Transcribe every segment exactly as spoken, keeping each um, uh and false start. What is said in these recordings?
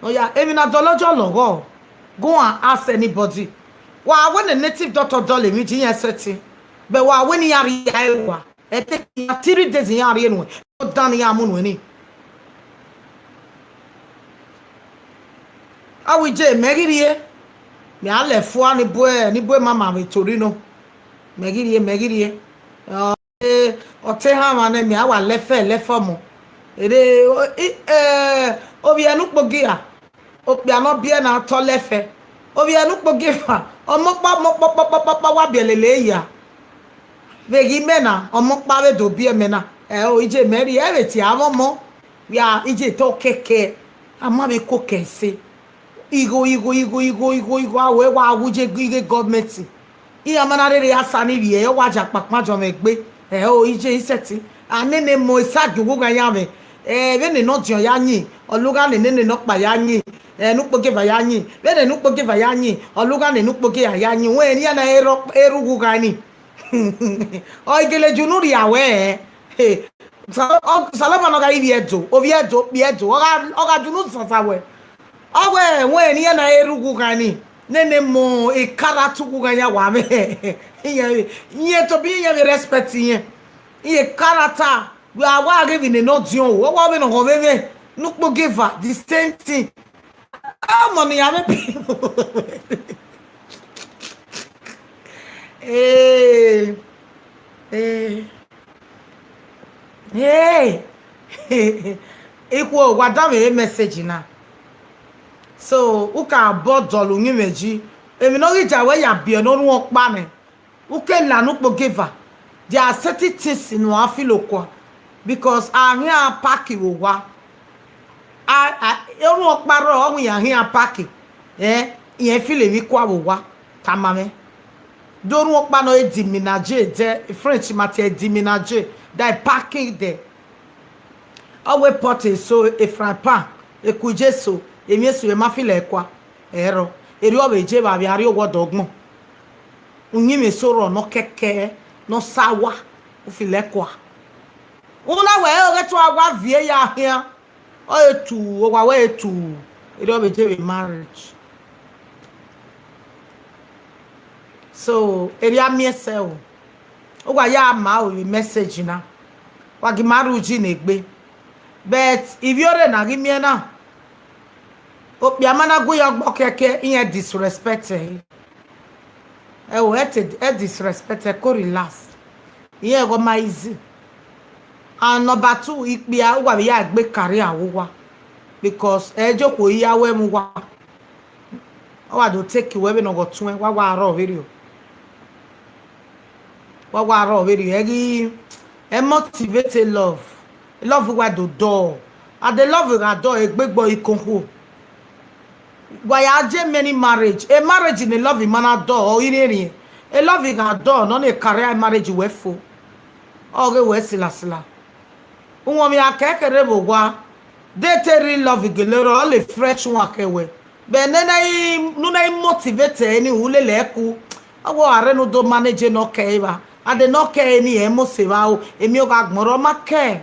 Oya, emwi na dọlọ jọ lọghọ. Go and ask anybody. Wa wẹ ne native doctor dọlọ emwi ji iran sẹtin. Bẹ wa wẹ ne iran rhie ẹre rua. Ẹ te iran three days iran rhie nuẹn. Ọ dan ne iran mu nuẹn ni. Awije, mẹ ghi rhie. Mẹ a lẹ fua ni bu, ni bu mama vbe Torino. Mẹ ghi rhie, mẹ ghi rhie. Ọ, eh, ọ te hanmwa nẹ, mẹ a wa lẹfẹ, lẹfẹ ọmọ. Ere, o, i, eh, ovbi ẹre ne ukpogia, okpia ne ọ biẹ na tọ lẹfẹ. Ovbi ẹre ne ukpogia eva, ọmọ ọkpa, ọmọ ọkpa, ọkpa, ọkpa, ọkpa, wa biẹ lele ya. Vbe ghi mẹ na, ọmọ ọkpa vbe do biẹ mẹ na. Ẹ o, ije mẹ rhie, ẹ vbe tie amwẹ ọmọ. Wia, ije te okẹkẹ, a ma vbe koko ẹse. Igho, igho, igho, igho, igho, igho, a wẹ wa wu je ighe gọọmẹnti. Iran ma na rherhe ya sa ni vbiẹ, ọ wa ja kpakpan jọ mwẹ egbe. Ẹ o, ije i sẹtin. A nene mọ esa gie uwu gha yan mwẹ. Ẹ, vbene ne ọdiọn ya yin, ọ lugha ne nene nọkpa ya yin. Ẹ, ne ukpogieva ya yin. Vbene ne ukpogieva ya yin, ọ lugha ne ne ukpogieva ya yin. Wẹ, ne iran na erọ, erha uwu gha ni. Ọ i gele ju unu rhia wẹ, ẹ. Sa-, ọ, Saloma ne ọ gha ivbi Ẹdo, ovbi Ẹdo, okpia Ẹdo, ọ gha, ọ gha ju unu zaza wẹ. Ọ wẹ, wẹ ne iran na erha uwu gha ni, nene mọ ekara tu uwu gha yan wa mwẹ. Iran, iran to be iran vbe respect iran. Iran character, wẹ a wa ghe vbe nene ọdiọn o, ọ wa vbe nọ ghọ vbe mwẹ, ne ukpogieva, the same thing. Ọmọ ne iran mwẹ bi. Eh, eh, eh. Ikhuo, wa danmwehọ message na. So, u ka bọ dọlọ uyinmwẹ ji. Emwi ne ọ ghi ja wẹ ya biẹ ne orhuọn ọkpa nẹ. U ke la ne ukpogieva, there are certain things ne uwa filo kua, because a khian park vbe owa. A, a, orhuọn ọkpa rrọọ, ọ wẹ iran khian park, eh, irẹn filo emwi kua vbe owa, tama mwẹ. De orhuọn ọkpa nọ e déménager, de French ma tie déménager, da parking there. Ọ wẹ pot eso, e frying pan, eku ijeso, emwi eso, ẹ ma filo ẹre kua, ẹrọ. Erriọ vbe je vbe avbe a rrie owa ọdọ ọgbọn. Uyinmwẹ eso rrọọ ne ọ kẹkẹ, ne ọ sa owa, u filo ẹre kua. U na wẹ ẹre ọghe te a wa viẹ ya khian, ọ re tu, owa wẹ re tu, erriọ vbe je vbe marriage. So, erriọ a miẹn sẹ o. Uwa ya ma aro vbe message na. Wa gi ma rre uji ne egbe. But ivbiorre na ghi miẹn na. Okpia ma na gu ya ọgbọ kẹkẹ, iran disrespect ẹre. Ẹ o, ẹ te, ẹ disrespect ẹre, ko relax. Iran ẹghẹ ọ ma easy. And number two, ikpia, uwa vbe ya egbe career vbe owa. Because ẹ joko ya wẹ mu uwa. Ọ wa do take wẹ vbene ọ ghọ tuẹn, wa wa rrọọ vberriọ. Wa wa rrọọ vberriọ. Ẹ ghi, ẹ motivate love. Love wa do dọ. And the love gha dọ, egbe gbe ikun khuo. Wa ya je many marriage. A marriage ne love ma na dọ, ọ i rhiẹnrhiẹn. A love gha dọ, nọ ne career marriage wẹ fo. Ọ ghe wẹ silasila. Uwọnmwẹ a kẹkẹrẹ vbe owa, de te real love gele rrọọ, ọ le fresh wan khẹ wẹ. Vbe nene i, ne u na i motivate ẹre ni, u lele ẹre ku. Ọ wẹ a rre ne u do manage ne ọ kẹ evba. A de ne ọ kẹ ẹre ni, ẹ mose evba o, emwi ọ gha gbọn rre, ọ ma kẹ.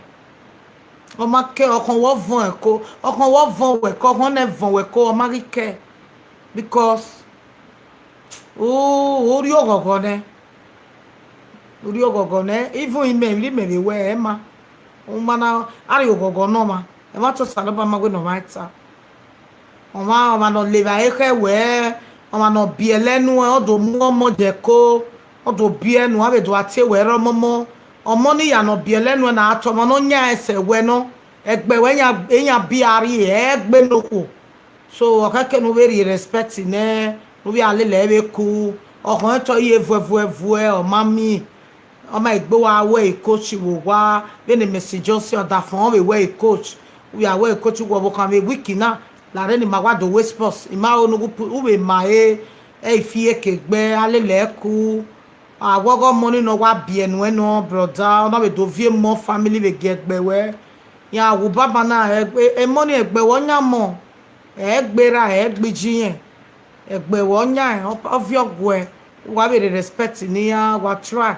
Ọ ma kẹ, ọkhọn wẹ ọ vọn ẹko, ọkhọn wẹ ọ vọn wẹ ẹko, ọkhọn nẹ vọn wẹ ẹko, ọ ma ghi kẹ. Because u, u rrie oghọghọ nẹ. U rrie oghọghọ nẹ, even imẹ, emwi ne imẹ vbe wẹ, ẹ ma. U ma na, a rrie oghọghọ ne ọmwa, ẹ ma te Osanobua ma wẹ ne ọmwa ta. Ọmwa, ọmwa ne ọ le evbare khẹ wẹ, ọmwa ne ọ biẹlẹ nuẹn, ọ do mu ọmọ ye ẹko, ọ do biẹ nuẹn, a vbe do a tie wẹ rre ọmọmọ. Ọmọ ne iran ne ọ biẹlẹ nuẹn na, a tọ ọmọ ne ọ yan ẹsẹ wẹ nọ, ẹgbẹ wẹ iran, iran biẹ a rrie, ẹ gbe ne okhuo. So, ọ khẹke ne u vbe rhie respect nẹ, ne u vbe a lele ẹre vbe ku, ọkhọn ẹre te ọ ye vuẹ vuẹ vuẹ, ọ ma miẹn. Ọ ma egbe wa wẹ e coach vbe owa, vbene Mercy Johnson ọdafọn, ọ vbe wẹ e coach. U ya wẹ e coach wẹ ọvbokhan vbe week na, la rre ne ima wa do wẹ sports, ima ho ne u vbe ma ẹre, ẹ i fi eke gbe, a lele ẹre ku. A wẹ ọghe ọmọ ni ne ọ wa biẹ nuẹn nọ, brother, ọ na vbe do viọ emọ family vbe gie ẹgbẹ wẹ. Iran wu baba na, ẹgbẹ, emọ ni ẹgbẹ wẹ ọ yan mọ, ẹ gbe ra, ẹ gbe iye irẹn. Ẹgbẹ wẹ ọ yan, ọ, ọ viọ guẹ, wa vbe rhie respect ne iran, wa try,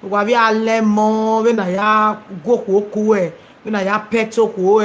wa vbe a lẹ emọ vbene a ya gu okhuo ku ẹre. na ya pet okhuo,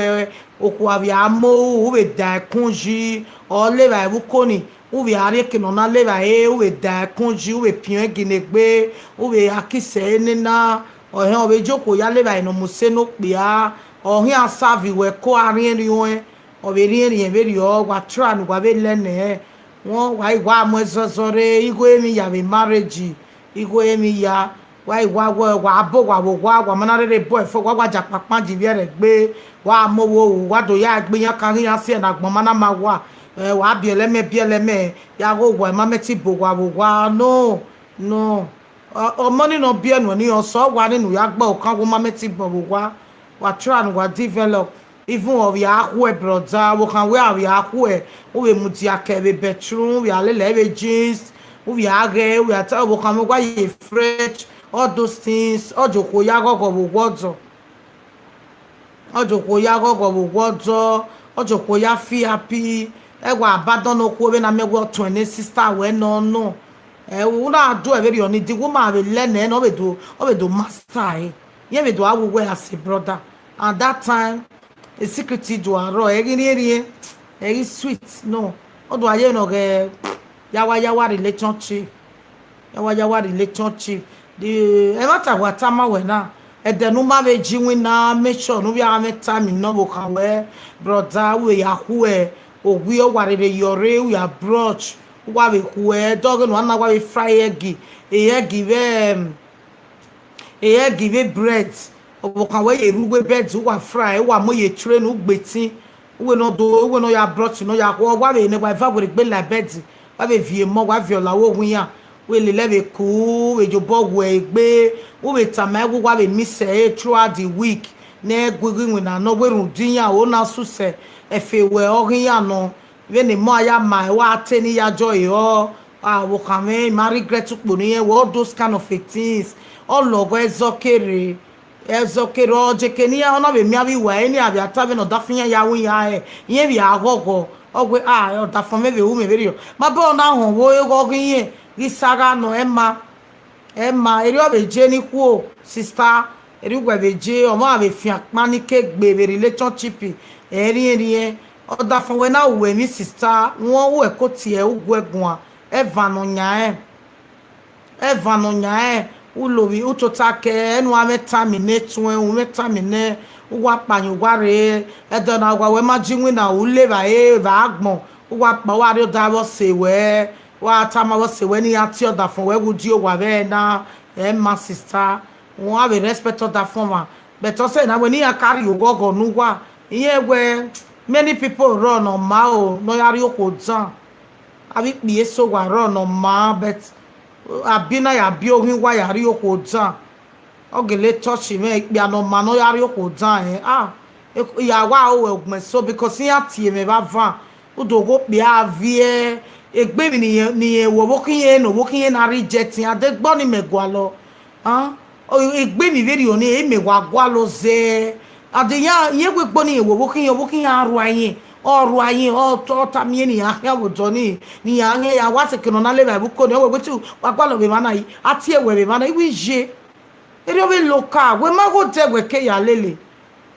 okhuo avbe a mu ru, u vbe da ẹkun yi, ọ levba ẹvbo uko ni, u vbe a rrie eke ne ọ na levba ẹre, u vbe da ẹkun yi, u vbe piọn ẹgi ne egbe, u vbe a kisi ẹre nena. Ọhẹn, ọ vbe je okhuo ya levba ẹre ne ọ mu use ne okpia, ọ khian serve wẹ ko a rhiẹnrhiẹn ọẹn, ọ vbe rhiẹnrhiẹn vberriọ, wa try ne uwa vbe learn ẹre. Wọn, wa i wa mu ẹzọzọ rre, igho emwi ya vbe marriage, igho emwi ya, wa i wa wẹ, wa bo wa vbe owa, wa ma na rherhe bọ ẹfẹ, wa wa ja kpakpan ji ivbi ẹre egbe, wa mu owẹ ru, wa do ya gbe iran kan ghe iran siẹ ne agbọn ma na ma wa, ẹ, wa biẹlẹ mẹ, biẹlẹ mẹ, ya ghe owa, ma mẹ te bo wa vbe owa, no, no. Ọ, ọmọ ni ne ọ biẹ nuẹn ni, ọ sẹ owa ni ne u ya gbe ọkan, wo ma mẹ te bọ vbe owa, wa try ne uwa develop. Even ọ vbe a khuẹ, brother, vbe okhan wẹ a vbe a khuẹ, u vbe mudia kẹ vbe bedroom, u vbe a lele ẹre vbe jeans, u vbe a ghẹ, u vbe a ta vbe okhan wẹ wa ye fresh, all those things, ọ je okhuo ya ghọghọ vbe owa ọdọ. Ọ je okhuo ya ghọghọ vbe owa ọdọ, ọ je okhuo ya feel happy, ẹ wa abandon okhuo vbene a miẹn wẹ ọtuẹn ne sister wẹ nọ nọ. Ẹ, u na do ẹre vberriọ ni, the woman vbe learn ẹre ne ọ vbe do, ọ vbe do master ẹre. Irẹn vbe do a wu wẹ as a brother. And that time, secret do arrọọ, ẹ ghi rhiẹnrhiẹn, ẹ ghi sweet, no. Ọ do a ye ne ọ ghẹ yawa yawa relationship. Yawa yawa relationship. The, ẹmwata wa tama wẹ na, ẹdẹ ne u ma vbe ji iwinna, make sure ne u vbe a mwẹ time nọ vbe okhan wẹ, brother, u vbe ya khuẹ, owi ọ wa rherhe yọ rre, u ya brush, u wa vbe khuẹ, ẹdẹ ọghe ne u na wa vbe fry egg, egg vbe, egg vbe bread, ọvbokhan wẹ ye rre uwu bed, u wa fry, u wa mu ye tray ne u gbe tin, uwẹ ne ọ do, uwẹ ne ọ ya brush, ne ọ ya khuẹ, ọ wa vbe ne wa eva werriegbe la bed, wa vbe viọ emọ, wa viọ la ọvbokhan iran, wẹ lele ẹvbo ku, vbe ye obọ wẹ egbe, u vbe tama ẹwu, wa vbe miss ẹre throughout the week, ne ẹ gu igho iwinna nọ, wẹ rhunmwuda iran, ọ na suse, ẹfe wẹ ọghe iran nọ, vbene emọ a ya ma, wa te ne I ya jọ ẹre, ọ, a, vbe okhan mwẹ, I ma regret ukpo ne irẹn wẹ, all those kind of a things, ọ lọghọ ẹzọ kere. Ẹzọ kere, ọ je ke ne iran, ọ na vbe miẹn avbe iwa ẹre, ne iran vbe a ta vbene ọdafẹn iran ya ru iran rẹ, irẹn vbe a ghọghọ, ọ wẹ, a, ọdafẹn mwẹ vbe ru mwẹ vberriọ. Ma bọ na họn vbe ọghọ ghi irẹn, ghi sa gha nọ, ẹ ma, ẹ ma, erriọ vbe je ne ikhuo, sister, erriọ uwẹ vbe je, ọmwa vbe fian akpan ni ke gbe vbe relationship, ẹ rhiẹnrhiẹn, ọdafẹn wẹ na ru emwi sister, wọn ru ẹko tie uguẹ guan, ẹvan ne ọ yan rẹn. Ẹvan ne ọ yan rẹn, u lovbi, u tota kẹ, ẹnu a mwẹ tama nẹ etuẹn, u mwẹ tama nẹ, u wa kpa yan uwa rre, ẹdẹ na wa wẹ ma ji iwinna, u levba ẹre vbe agbọn, u wa kpa, u wa rrie odaro vbe ọse wẹ, u wa tama vbe ọse wẹ ne iran tie ọdafẹn wẹ wu die owa vbe ẹre na, ẹ ma sister, u wa vbe respect ọdafẹn ọmwa, but ọ sẹ na wẹ ne iran ka rhie oghọghọ ne uwa, irẹn wẹ many people rrọọ ne ọ ma o, ne ọ ya rhie okhuo dan. Avbe ikpia eso wa rrọọ ne ọ ma, but a bi na ya bi oghin uwa ya rhie okhuo dan. Ọ gele touch mwẹ, ikpia ne ọ ma ne ọ ya rhie okhuo dan rẹn. A, ya wa ru ẹre ugbẹn so, because iran tie mwẹ vbe avan. U do ghe okpia viẹ, egbe emwi ne irẹn, ne irẹn ru ọvbokhan irẹn, ne ọvbokhan irẹn na reject iran, de egbe ọnii mẹ gualọ. A, egbe emwi vberriọ nii, imẹ wa gualọ zẹ. A de iran, irẹn wẹ egbe ọnii irẹn ru ọvbokhan irẹn, ọvbokhan irẹn a rua irẹn, ọ rua irẹn, ọ ta, ọ tama irẹn ne iran khian vbe odọ nii, ne iran khian ya wa sẹ eke ne ọ na levba ẹvbo uko nii, ọ wẹ wetin wa gualọ vbe emwa na yi, a tie wẹ vbe emwa na, I wẹ iye. Erriọ vbe local, wẹ ma ghe odẹ wẹ ke ya lele.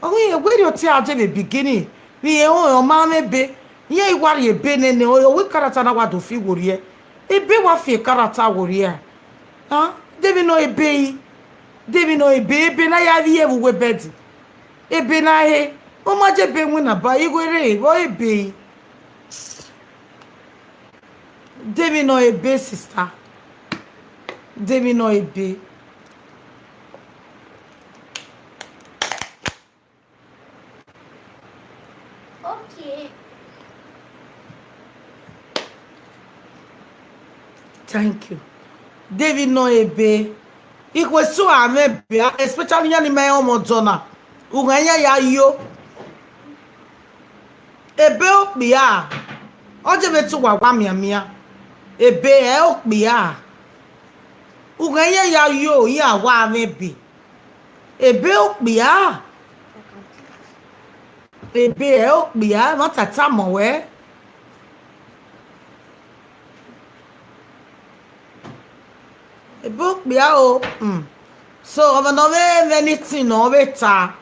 Ọ ghi rẹn wẹ erriọ te a je vbe beginning, vbe irẹn rẹn ọ ma mwẹ ebe, irẹn i wa rhie ebe nene, ọ wẹ character na wa do fi werriẹ. Ebe wa fi character werriẹ. A, de emwi nọ ebe i, de emwi nọ ebe, ebe ne a ya vbiẹ vbe uwu bed, ebe ne a he, ọ ma je ebe winna ba igho rre vbe ebe i. De emwi nọ ebe, sister, de emwi nọ ebe. Okay. Thank you. De emwi nọ ebe, ikhuo eso a mwẹ ebe, especially iran ni ma rẹn ọmọ ọdọ na, ughẹn iran ya yo. Ebe okpia, ọ je vbe te uwa wa mianmian. Ebe ẹ okpia, ughẹn iran ya yo, iran wa mwẹ ebe. Ebe okpia, ebe ẹ okpia, ẹmwata tama wẹ. Ebe okpia o. So ọmọ ne ọ vbe mwẹ anything ne ọ vbe ta,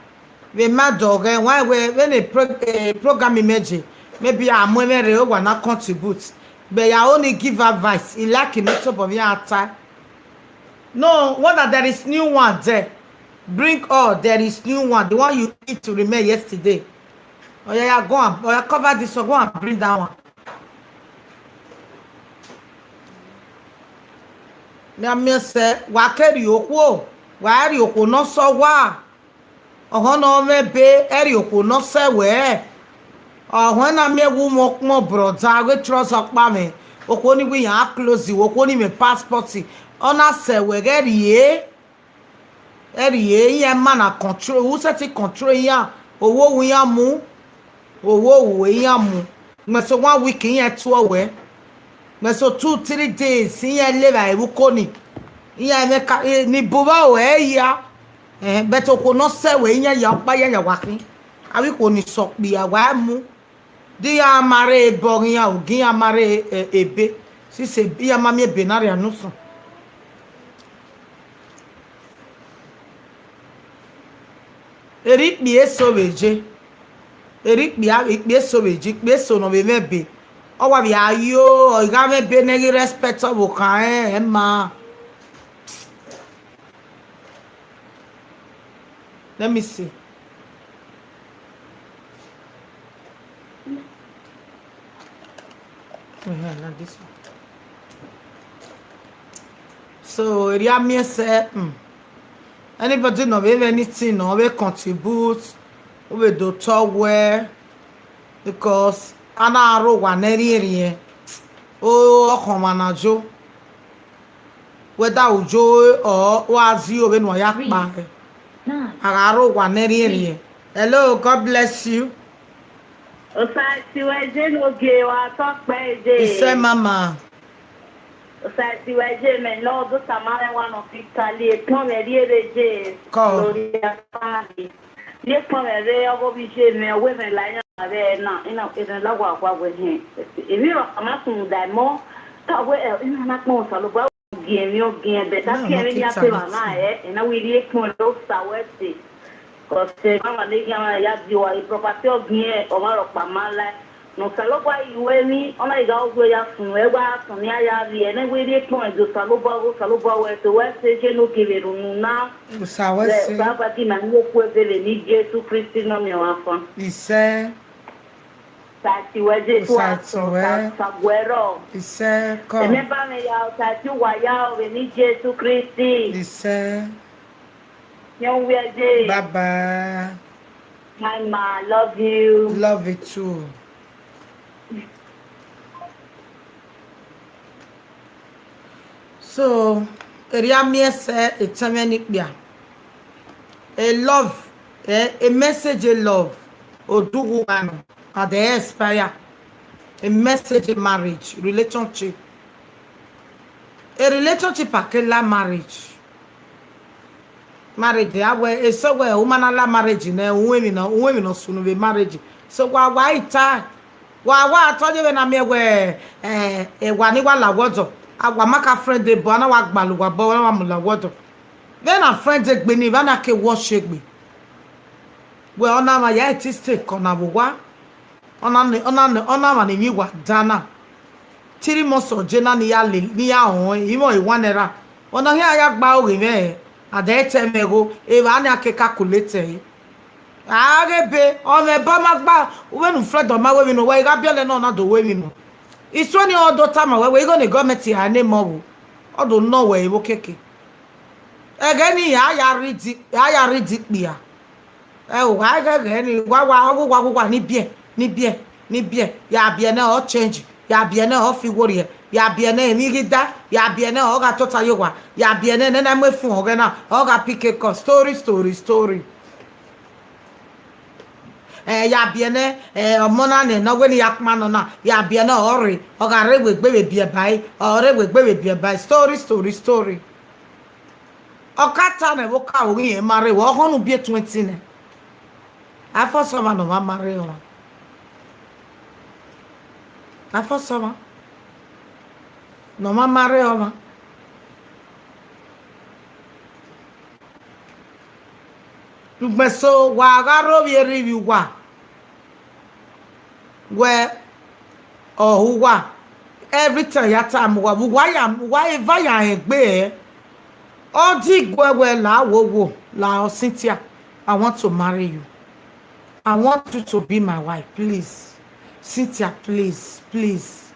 Vbe ma dọghẹ, wa wẹ vbene pro-, eh, program imẹ je, maybe a mu ẹmwẹ rre, wa na contribute. But I only give advice, I like ne tobọ vbe iran ta. No wonder there is new one there. Bring all, there is new one. The one you eat to remain yesterday. Oya, ya go and, oya, cover this one, go and bring that one. Ne a miẹn sẹ, wa ke rhie okhuo, wa rhie okhuo ne ọ sẹ owa. Ọghọ ne ọ mwẹ ebe, ẹ rhie okhuo ne ọ sẹ wẹ. Ọhọn na miẹn wẹ umwẹ ọkpọn brọda, ghe trọsa ọkpa mwẹ. Okhuo ni wẹ iran close, okhuo ni mwẹ passport, ọ na sẹ wẹ ghẹ rhie. Ẹ rhie, iran ma na control, u sẹtin control iran, owo wu iran mu, owo wu iran mu. Mẹ so one week iran tuọ wẹ. Mẹ so two, three days, iran levba evbuko ni. Iran mwẹ ka, eh, ni bu vbe aro ẹ hia. Eh, but okhuo ne ọ sẹ wẹ, iran ya ọkpa, iran ya wa khin. Avbe ikhuo ni sẹ okpia, wa mu. Di iran ma rre ebe ọghe iran, ogie iran ma rre, eh, ebe. Sisi iran ma miẹn ebe na rria ne usun. Erha ikpia eso vbe je. Erha ikpia, ikpia eso vbe je, ikpia eso ne ọ vbe mwẹ ebe. Ọ wa vbe a yo, ọ gha mwẹ ebe ne ẹ ghi respect ọvbokhan rẹn, ẹ ma. Let me see. Uh-huh, not this one. So, erha miẹn sẹ, hmm. Anybody nọ vbe mwẹ anything, nọ vbe contribute, u vbe do tọ wẹ, because a na rre owa ne ẹrriẹnrriẹn, o, ọkhọnmwa na jo. Whether u jo or wa zio vbene uwa ya kpa, a gha rre owa ne ẹrriẹnrriẹn. Hello, God bless you. Osaisi wẹ je ne ogie wa tọ kpẹ je. Isẹ mama. Osaisi wẹ je mẹ nọ do tama mwẹ wa nọ fi kali ekpọn mwẹ rrie vbe je. Kọ. Gloria Fani. Rhie ekpọn mwẹ rre ọghe ovbi je mwẹ, ọwẹ mwẹ la iran vbe na, ina ena la wa wa wẹ hẹn. Emwi rọ ma sun da mọ, ta wẹ, eh, ina na kpọn Osanobua. Ogiẹn emwi ogiẹn, but a fian emwi ne a te mama ẹ, ena wẹ I rhie ekpọn rre Osa wẹ ẹse. Cause emwa ne khian ya die uwa, property ọgiẹn, ọmwa rhọkpa ma lae. Ne Osanobua yi wẹ emwi, ọ na ghi gha ru ya sunu, ẹ wa sunu, ne a ya rrie, ne wẹ I rhie ekpọn rre Osanobua, Osanobua wẹ ẹse, wẹ ẹse je ne ogie vbe rhunmwuda. Osa wẹ ẹse. Osanobua gi ma ne okhuo ebe vbe eni Jesu Kristi ne ọ miẹn ọmwa fan. Isẹ. Osaisi wẹ je tu aso, Osaguẹrọ. Isẹ kọ. Ẹmẹ ba mwẹ ya, Osaisi uwa ya, vbe eni Jesu Kristi. Isẹ. Yẹn wẹ je. Bye bye. My ma, love you. Love you too. So, erha miẹn sẹ etẹn mwẹ ne ikpia. A love, eh, a message a love. Odughu wa nọ, and they expire. A message a marriage, relationship. A relationship a ke la marriage. Marriage, a wẹ, eso wẹ, u ma na la marriage nẹ, u wẹ emwi nọ, u wẹ emwi nọ sunu vbe marriage. So, wa, wa ita, wa, wa tọ ye vbe na miẹn wẹ, eh, eh, wa ni wa la wọdọ. A wa ma ka friend ebo, a na wa gbalọ uwa obọ, a na wa mu la wọdọ. Vbe na friend egbe ni, vbe na ke wọ shegbe. Wẹ, ọ na ma ya eti stay kọ na vbe owa. Ọ na nẹ, ọ na nẹ, ọ na mwa ne emwi wa da na. Three months ọ je na ne I ya le, ne I ya họn, I mwẹ ọre one naira. Ọ na khian ya gba oghe mwẹ, a da ẹtẹ mwẹ gho, evba ne a ke calculate ẹre. A ghe be, ọ mwẹ ba ma gba, u vbe ne u friend ọ ma wẹ emwi nọ, wẹ I gha biẹlẹ nọ, ọ na do wẹ emwi nọ. I suẹn ni ọ do tama wẹ, wẹ igho ne gọọmenti a ne mọ vbo, ọ do nọ wẹ evbo keke. Ẹghẹ ni a ya rhie idi, a ya rhie idi kpia. Ẹ o, wa ghẹghẹ ni, wa, wa, wa, wa, wa, ni biẹ, ni biẹ, ni biẹ. Ya biẹ nẹ ọ change, ya biẹ nẹ ọ fi iwo rriẹ, ya biẹ nẹ emwi ghi da, ya biẹ nẹ ọ gha tota ye owa, ya biẹ nẹ nene mu efun ọghẹ na, ọ gha pick a call. Story, story, story. Ẹ, ya biẹ nẹ, ẹ, ọmọ na nẹ, ne ọ wẹ ne I ya kpama nọ na, ya biẹ nẹ ọ rre, ọ gha rre wegbe vbe biẹ ba ẹre, ọ rre wegbe vbe biẹ ba ẹre. Story, story, story. Ọ ka ta nẹ vbe okaro ghi rẹn ma rre, ọ họn ne u biẹ twenty nẹ. A first ọmwa ne ọ ma ma rre ọmwa. A first ọmwa ne ọ ma ma rre ọmwa. Ugbẹn so, wa gha rre ovbi erha ivbi uwa. Wẹ, ọ hu uwa. Every time ya tama uwa, vbe uwa ya, uwa eva ya rẹn egbe ẹre. Ọ diguẹ wẹ la wowo, la Cynthia, I want to marry you. I want you to be my wife, please. Cynthia, please, please.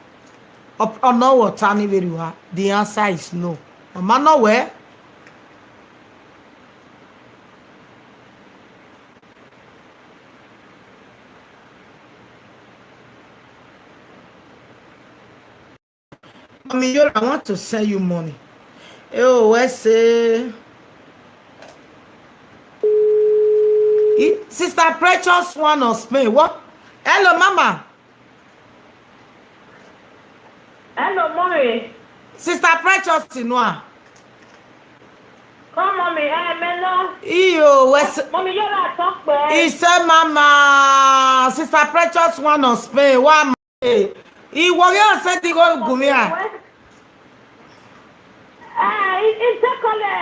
Ọ, ọ nọ wẹ ọta ni vberriọ, the answer is no. Ọ ma nọ wẹ. Mami Yora, I want to send you money. Oh, wẹ sẹ. I-, Sister Precious one of Spain. What? Hello, Mama. Hello, Mommy. Sister Precious nua. Come, Mommy. Eh, me no. Iyo, wẹ sẹ. Mommy, you are talk, man. He said, Mama, Sister Precious one of Spain. Wa ma. Iwọ ghi ọ sẹ ti gho gu mwẹ a? Eh, i, i sekọlẹ,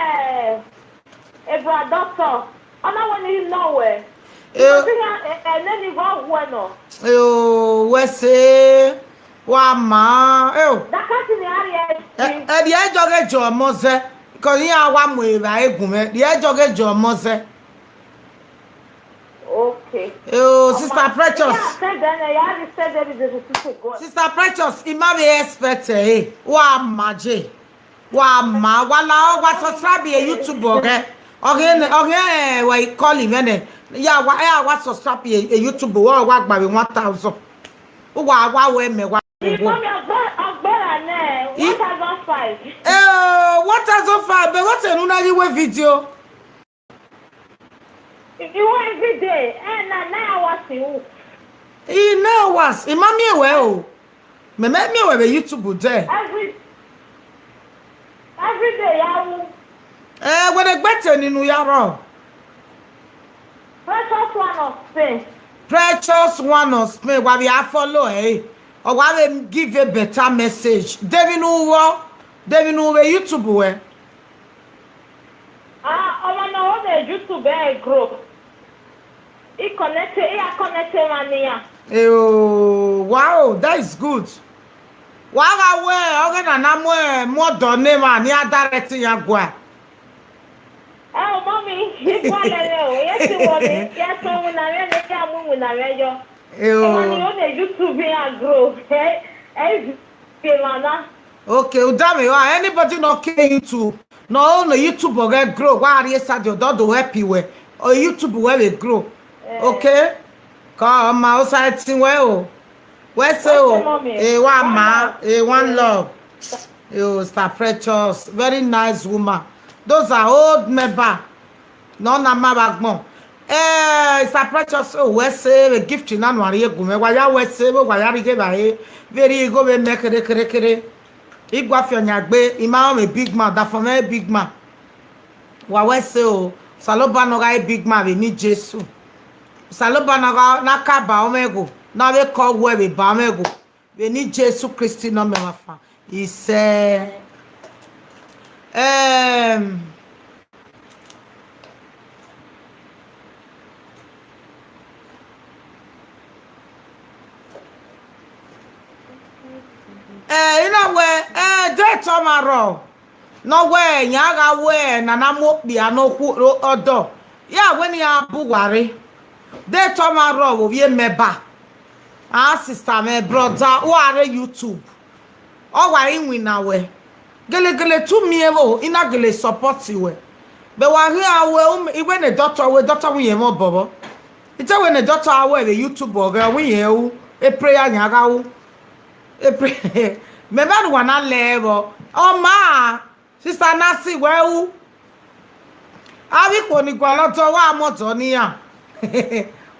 eh, ebra doctor, ọ na wẹ ne I nọ wẹ. Eh. Because I, eh, eh, nene I vbe ọ wẹ nọ. Eh, o, wẹ sẹ, wa ma, eh, o. Dakasi ni a rhie. Eh, eh, ẹdẹ ẹjọ ghe jọ ọmọ zẹ, because iran wa mu evba egun mwẹ, ẹdẹ ẹjọ ghe jọ ọmọ zẹ. Okay. Oh, Sister Precious. Yeah, send them, yeah, you send them, they should go. Sister Precious, I ma vbe expect ẹ, wa ma je. Wa ma, wa la, wa subscribe ye YouTube ọghẹ. Ọghẹ ne, ọghẹ, eh, wa call him, eh, ne. Ya wa, ya wa subscribe ye, ye YouTube, wa, wa gba vbe one thousand. Wa, wa wẹ mẹ, wa. Mommy, ọgbẹ, ọgbẹ ra nẹ, I one thousand five. Eh, one thousand five, but what unu na ghi wẹ video? You want every day? Eh, na nine hours you. I nine hours, I ma miẹn wẹ o. Mẹ mẹ miẹn wẹ vbe YouTube dẹ. Every, every day, ya wu. Eh, wẹ de gbe te ninu ya rrọọ. Precious one of Spain. Precious one of Spain, wa vbe a follow ẹ. Ọ wa vbe give a better message. Devenu wọ, devenu vbe YouTube wẹ. Ah, ọmọ ne ọ vbe YouTube ẹ grow. I connect, I a connect emwa ne iran. Eh, oh, wow, that is good. Wa gha wẹ, ọghe na na mu, mu ọdọ ne emwa ne a direct iran gua. Ẹ o, Mommy, I gualọ mwẹ o, ye si wọ ni, ya sẹ iwinna mwẹ ne, ya mu iwinna mwẹ yọ. Eh, oh. Emwa ni yo ne YouTube iran grow. Ẹ, ẹ, Okay, u da mwẹ, anybody nọ ke YouTube, nọ ne YouTube ọghẹ grow, wa rhie side, ọ do help wẹ, ọ YouTube wẹ vbe grow. Eh. Okay? Kọ ma, osa ẹtin wẹ o. Wẹ sẹ o. Okay, Mommy. Eh, wa ma, eh, one love. Eh, o, Sister Precious, very nice woman. Those are old member. Ne ọ na ma vbe agbọn. Eh, Sister Precious, o, wẹ sẹ vbe gift na nọ a rhie gu mwẹ, wa ya wẹ sẹ vbe, wa ya rhie vbe a re, vbe rhie igho vbe mẹ kere kere kere. I gua fi ọyan gbe, I ma rẹn mwẹ big man, dafọn mwẹ big man. Wa wẹ sẹ o, Osanobua ne ọ gha re big man vbe eni Jesu. Osanobua ne ọ gha, ne a ka ba mwẹ gho, ne a vbe kọ wẹ vbe ba mwẹ gho. Vbe eni Jesu Kristi ne ọ mẹ mwa fan. Isẹ. Em, eh, I na wẹ, eh, de tọ ma rrọọ. Ne ọ wẹ, iran gha wẹ, nana mu okpia ne okhuo ọdọ. Ya wẹ ne iran bu uwa rre. De tọ ma rrọọ vbe ovbi emẹ ba. Ah, sister mwẹ, brother, u a rre YouTube. Ọ wa i winna wẹ. Gelegele tu miẹn vbo, I na gele support wẹ. Bẹ wa ghi a wẹ, um, I wẹ ne doctor wẹ, doctor wẹ iyẹn mwẹ obọ vbọ. I te wẹ ne doctor a wẹ vbe YouTube ọghẹ, ọ wẹ iyẹn ru, e prayer yan gha ru. E pray-, mẹ ma ne uwa na lẹ vbọ. Ọ ma, sister Nancy, wẹ ru. Avbe ikhuo ni gualọ dọ, wa mu ọdọ ne iran.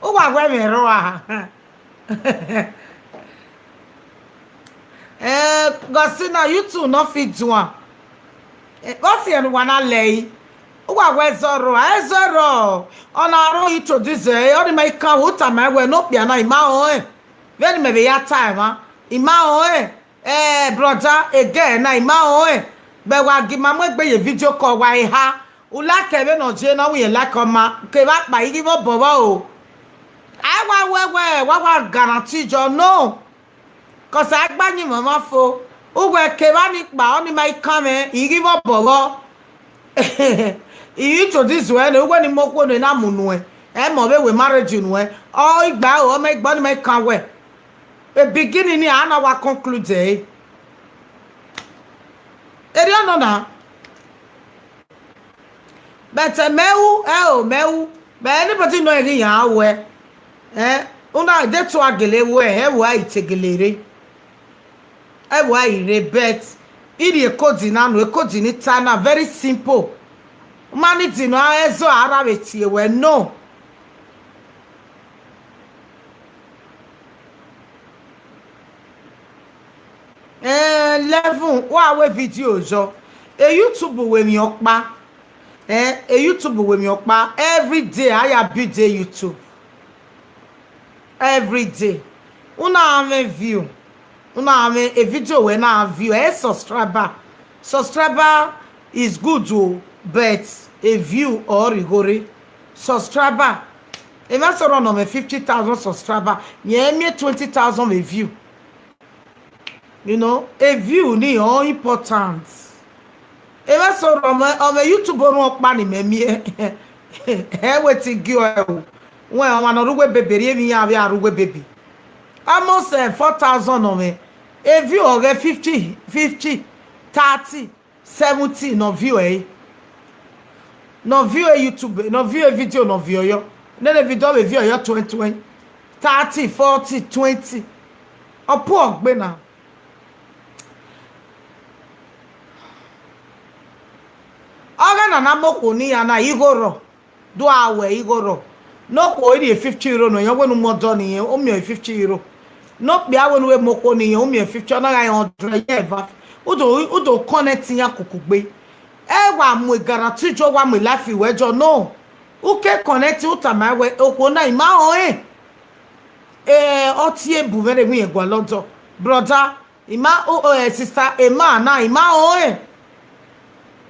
Uwa wẹ mwẹ rrọọ a. Eh, Gọsina, you too, no fit do am. Eh, what's the one I lay? Uwa wẹ zọrọ, ẹ zọrọ. Ọ na rọ introduce ẹ, ọ ni ma ikan vbe u tama wẹ ne okpia na, I ma họn ẹn. Vbene mẹ vbe ya ta ẹmwa, I ma họn ẹn. Eh, brother, again na, I ma họn ẹn. Bẹ wa gi ma mu egbe ye video call, wa eha. U like vbene ọ ye ne ọ wẹ irẹn like ọma, kevbe akpa, I ghi vbe obọ vbọ o. A wa wẹ wẹ wa wa guarantee jọ no. Cause a gba yin mwẹ mwa fo. Uwẹ kevbe ni kpa, ọni ma i kan mwẹ, I ghi vbe obọ vbọ. I introduce ruẹ ne uwẹ ni mu okhuo ne na mu nuẹn. Ẹ mọ vbe wẹ marriage nuẹn. Ọ igba o, ọ ma igba, ọni ma i kan wẹ. E beginning ni a na wa conclude ẹre. Erriọ nọ na. But eh, mẹ ru, ẹ o, mẹ ru. But anybody nọ ghi yan wẹ, eh, una de to a gele wẹ, ẹ vbe a i te gele rre. Ẹ vbe a i rre, but I rhie ekodi na nu, ekodi ni ta na, very simple. Ma ni di nọ, ẹzọ a ra vbe tie wẹ no. Eh, eleven, wa wẹ video yọ. E YouTube wẹ emwi ọkpa. Eh, e YouTube wẹ emwi ọkpa. Every day, I ya build a YouTube. Every day. Una mwẹ view. Una mwẹ a video wẹ na view. Eh, subscriber. Subscriber is good o, but a view ọ rre igho rre. Subscriber. Emwa sẹ rọ nọ mwẹ fifty thousand subscriber, yẹn miẹn twenty thousand vbe view. You know, a view ni ọ important. Emwa sẹ rọ mwẹ, ọ mwẹ YouTube orhun ọkpa ni mẹ miẹn. Ẹ wẹ te gie ọe o. Wẹ ọmwa ne ọ rre uwu ebebe rhie emwi iran vbe a rre uwu ebebe. Almost eh, four thousand nọ mwẹ. A view ọ ghẹ fifty, fifty, thirty, seventy ne ọ view ẹre. Ne ọ view e YouTube, ne ọ view e video ne ọ view yọ. Nene video vbe view yọ twenty, twenty, thirty, forty, twenty. Ọ puọ gbe na. Ọ ghe na na mu okhuo ne iran na igho rrọọ. Do a wẹ igho rrọọ. Ne okhuo i rhie fifty euro nọ, yẹn wẹ ne u mu ọdọ ne irẹn, u miẹn fifty euro. Ne okpia wẹ ne u vbe mu okhuo ne irẹn, u miẹn fifty, ọ na gha re hundred, yẹn eva. U do, u do connect iran kukugbe. Ẹ wa mu guarantee jọ, wa mu life wẹ jọ no. U ke connect, u tama wẹ okhuo na I ma rẹn ọnrẹn. Eh, ọ tie bu mwẹ rhe wẹ irẹn gualọ dọ. Brother, I ma, oh, oh, eh, sister, emwa na, I ma rẹn ọnrẹn.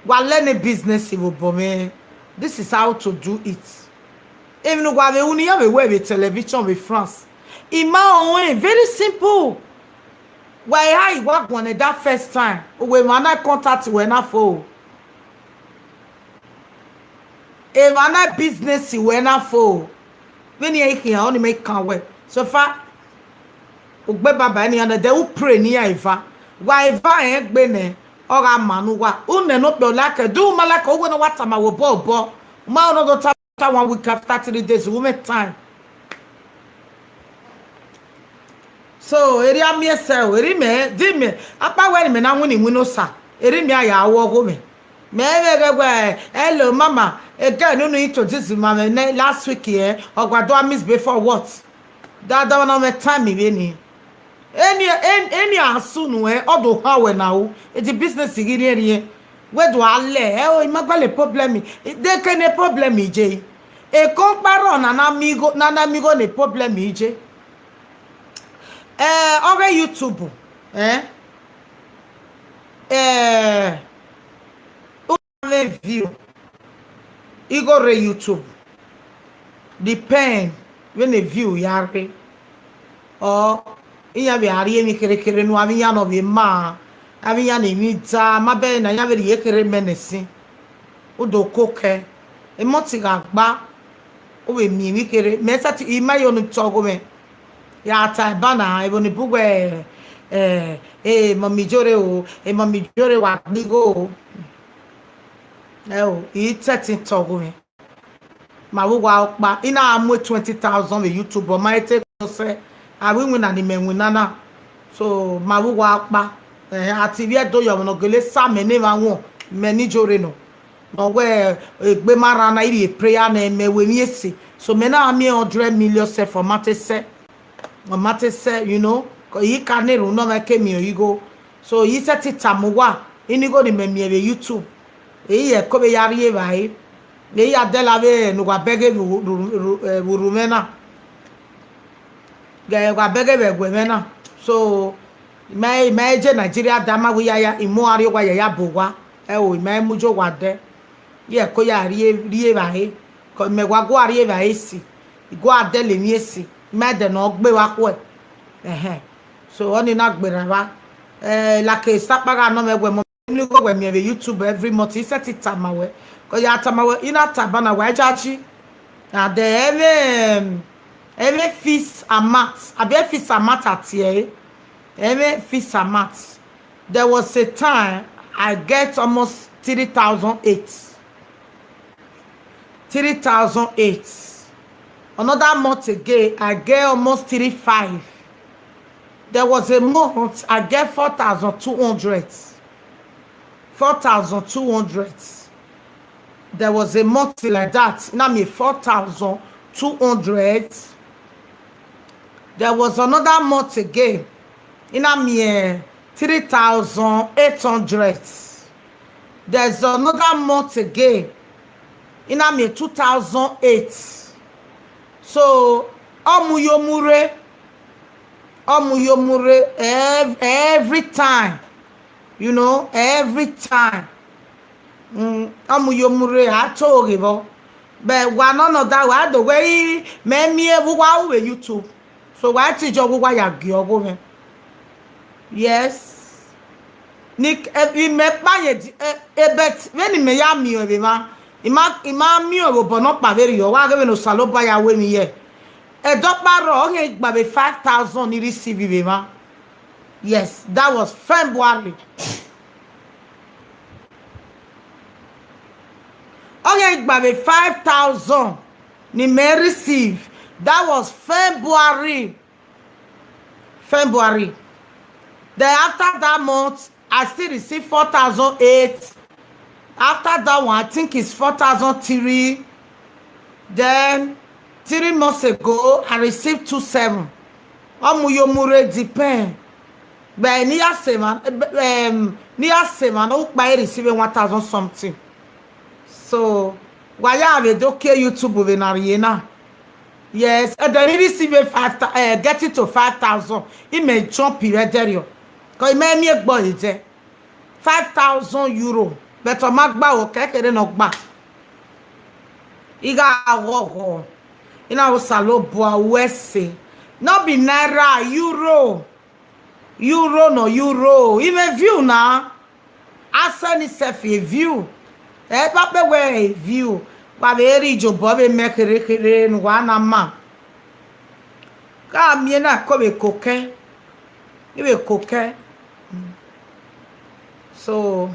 Wa learn business vbe obọ mwẹ. This is how to do it. Emwi ne uwa vbe ru ne iran vbe wẹ vbe television vbe France. I ma rẹn ọnrẹn, very simple. Wa i ha, I wa guọnọ that first time. Uwẹ emwa na contact wẹ na fo. Emwa na business wẹ na fo. Vbene iran i khian, ọni mẹ i kan wẹ. So far, ugbe baba nian nẹ, de u pray ne iran eva. Wa eva rẹn gbe nẹ, ọ gha ma ne uwa. U nẹ ne okpia like, do u ma like, uwẹ ne ọ wa tama wẹ obọ obọ. U ma rẹn ne ọ do ta after one week, after three days, u mwẹ time. So, erriọ a miẹn sẹ o, erriọ mẹ, di mẹ, akpa wẹ ne mẹ na winna iwinna Osa, erriọ mẹ a ya ru ọghomwẹ. Mẹ vbe ghẹ wẹ, hello, mama, a girl ne unu introduce ma mwẹ ne last week, eh, ọ gua do a miss before what? Da, da, na mwẹ time vbe ni. Eni, eni, eni a sunu, eh, ọ do khan wẹ na o. E di business ghi rhiẹnrhiẹn. Wẹ do a lẹ, ẹ o, I ma gualọ problem. De ke ne problem je. Ekọnkpa rrọọ na na mi igho, na na mi igho ne problem je. Eh, ọ ghe YouTube, eh? Eh, u na vbe view igho rre YouTube. Depend vbene view ya rre. Ọ, iran vbe a rhie emwi kherhe kherhe nu, avbe iran ne ọ vbe ma, avbe iran ne emwi da, ma bẹghe ne iran vbe rhie kherhe mẹ ne ẹsin. U do koko ẹe, emọti gha gba, u vbe miẹn emwi kherhe. Mẹ sẹtin, I ma yo ne tọ ọghomwẹ. Ya ta eba na, evbo ni bu wẹ, eh, eh, mummy Ijore o, eh, mummy Ijore wa gbe igho o. Ẹ o, I sẹtin tọ ọghomwẹ. Ma vbe uwa ọkpa, I na mu twenty thousand vbe YouTube, ọ ma te sẹ, a vbe winna ne imẹ winna na. So, ma vbe uwa ọkpa. Eh, a ti vbi Ẹdo yọ, ọmwa ne ọ gele sa mẹ ne emwa wọn, mẹ ne Ijore nọ. Ne ọ wẹ egbe ma rran na, I rhie prayer ne mẹ wẹ emwi ese. So, mẹ na miẹn hundred million sẹ, ọ ma te sẹ. Ọ ma te sẹ, you know, I ka na erhunmwu ne ọ ma ke miẹn ọre igho. So, I sẹtin tama uwa, eni igho ne imẹ miẹn vbe YouTube. Ẹ i re ẹko vbe ya rri evbare. Ẹ i ya dẹla vbe ne uwa bẹghe vbe urhu, ru-, ru-, eh, vbe urhu mwẹ na. Ghe uwa bẹghe vbe ẹguẹ mwẹ na. So, I ma, I ma je Nigeria da ma wẹ yaya, I mu arrie owa yaya bu owa. Ẹ o, I ma mu ye owa dẹ. Ye ko ya rrie, rrie evbare, cause mẹ wa gua rrie evbare esi, I gua dẹlẹ emwi esi, I ma dẹ ne ọ gbe vbe akhuẹ. Ẹhẹn. So, ọnii na gberra evba. Eh, like, Sakpa gha nọ mwẹ wẹ mọ, emwi igho wẹ miẹn vbe YouTube every month, I sẹtin tama wẹ. Cause ya tama wẹ, I na taba na wa jaji. And, eh, ẹmwẹ, ẹmwẹ fixed amount, abi fixed amount a tie ẹre. Ẹmwẹ fixed amount. There was a time I get almost three thousand eight. Three thousand eight. Another month again, I get almost three five. There was a month I get four thousand two hundred. Four thousand two hundred. There was a month like that. Na miẹn four thousand two hundred. There was another month again. I na miẹn three thousand eight hundred. There's another month again. I na miẹn two thousand eight. So, ọ mu yo mu rre. Ọ mu yo mu rre ev-, every time. You know, every time. Mm, ọ mu yo mu rre, a to ghe vbọ. But wa nọ nọ da wa do wẹ i mẹ miẹn vbe uwa ru vbe YouTube. So wa te jọ wẹ uwa ya gie ọgho mwẹ. Yes. Ni, eh, imẹ kpa ye di, eh, eh, but vbene imẹ ya miẹn vbe emwa, I ma, I ma miẹn vbe obọ nọkpa vberriọ, wa ghe vbene Osanobua ya ru emwi ye. Ẹdọkpa rrọọ, ọ khian gba vbe five thousand ni receive vbe emwa. Yes, that was February. Ọ khian gba vbe five thousand ni mẹ receive. That was February. February. Then after that month, I still receive four thousand eight. After that one, I think it's four thousand three. Then three months ago, I received two seven. Ọ mu yo mu rre depend. But ni ya se emwa, um, ni ya se emwa ne ukpa e receive one thousand something. So, wa ya vbe do kie YouTube vbe na rrie na. Yes, ẹdẹ ni receive five thou-, eh, getting to five thousand. I mẹ jump vbe ẹdẹrriọ. Cause I mẹ miẹn egbe ẹre dẹ. Five thousand euro. But ọ ma gba o, kẹkẹre ne ọ gba. I gha ghọghọ. I na Osanobua wẹ ẹse. No be naira, euro. Euro nọ euro. I mẹ view na. A sẹ ni self a view. Ẹ ba kpe wẹ a view. Wa vbe rhie iyobọ vbe mẹ kherhe kherhe ne uwa na ma. Ka miẹn na ko vbe kokẹ. I vbe kokẹ. So,